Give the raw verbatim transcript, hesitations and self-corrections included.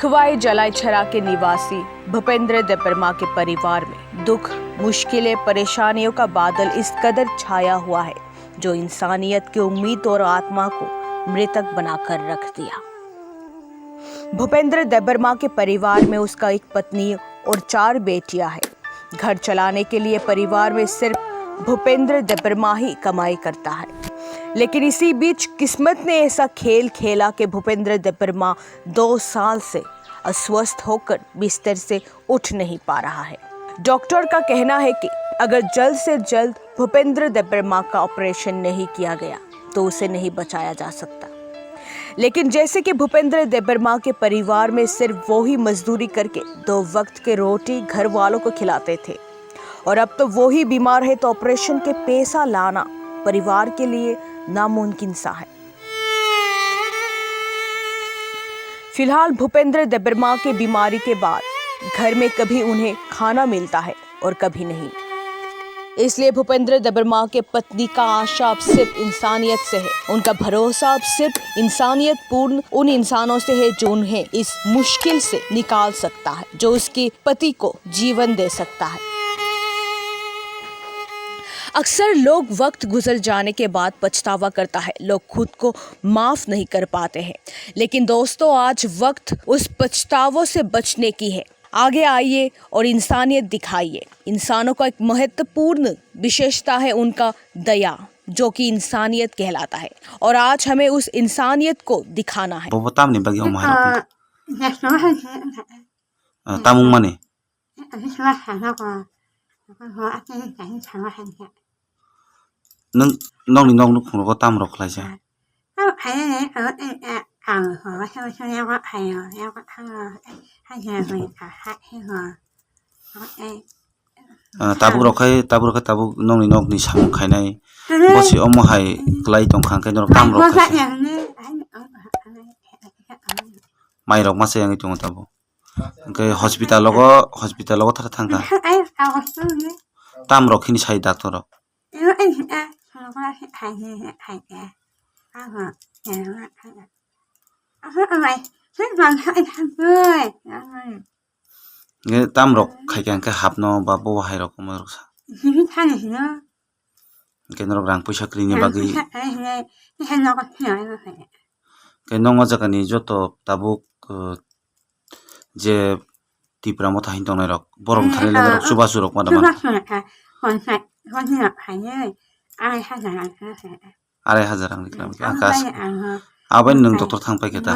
खुवाई जलाईछरा के निवासी भूपेंद्र देबबर्मा के परिवार में दुख, मुश्किलें, परेशानियों का बादल इस कदर छाया हुआ है, जो इंसानियत की उम्मीद और आत्मा को मृतक बनाकर रख दिया। भूपेंद्र देबबर्मा के परिवार में उसका एक पत्नी और चार बेटियां हैं। घर चलाने के लिए परिवार में सिर्फ भूपेंद्र देबबर्मा ही कमाई करता है। लेकिन इसी बीच किस्मत ने ऐसा खेल खेला कि भूपेंद्र देबबर्मा दो साल से अस्वस्थ होकर बिस्तर से उठ नहीं पा रहा है। डॉक्टर का कहना है कि अगर जल्द से जल्द भूपेंद्र देबबर्मा का ऑपरेशन नहीं किया गया, तो उसे नहीं बचाया जा सकता। लेकिन जैसे कि भूपेंद्र देबबर्मा के परिवार में सिर्फ वो ही मजदूरी करके दो वक्त के रोटी घर वालों को खिलाते थे, और अब तो वो ही बीमार है, तो ऑपरेशन के पैसा लाना परिवार के लिए नामुमकिन सा है। फिलहाल भूपेंद्र देबबर्मा के बीमारी के बाद घर में कभी उन्हें खाना मिलता है और कभी नहीं। इसलिए भूपेंद्र देबबर्मा के पत्नी का आशा अब सिर्फ इंसानियत से है। उनका भरोसा अब सिर्फ इंसानियत पूर्ण उन इंसानों से है, जो उन्हें इस मुश्किल से निकाल सकता है, जो उसके पति को जीवन दे सकता है। अक्सर लोग वक्त गुजर जाने के बाद पछतावा करता है, लोग खुद को माफ नहीं कर पाते हैं। लेकिन दोस्तों, आज वक्त उस पछतावों से बचने की है। आगे आइए और इंसानियत दिखाइए। इंसानों का एक महत्वपूर्ण विशेषता है उनका दया, जो कि इंसानियत कहलाता है। और आज हमें उस इंसानियत को दिखाना है। Bobo tamni bagwi omo hai rok? Ah, tamung mani? Nwng, nokni nok nukhung rogo tam rok khlaijak? Ah, tabuk rok khai, tabuk rok khai tabuk nokni nok ni samung khainai. Bosi omo hai kwlai tongkha, hwnkhe norok tam rok khai se. Mai rok masa yangwi tongo tabuk. Hwnkhe hospital logo, hospital logo thara thangkha. Tam rok hini sai doctor rok. Hwnkhe tam rok khaikha hwnkhe hapno ba bobo hai rok omo rok sa. Hwnkhe norok rang puisa kwrwini bagwi. Khe nokno jagani joto tabuk, uh, je Tipra Motha hini tongnai rok, borok thani le norok chubachu rok ma tama. Arai hajar rang rikna bagwi. Abo nwng doctor thang paikha ta?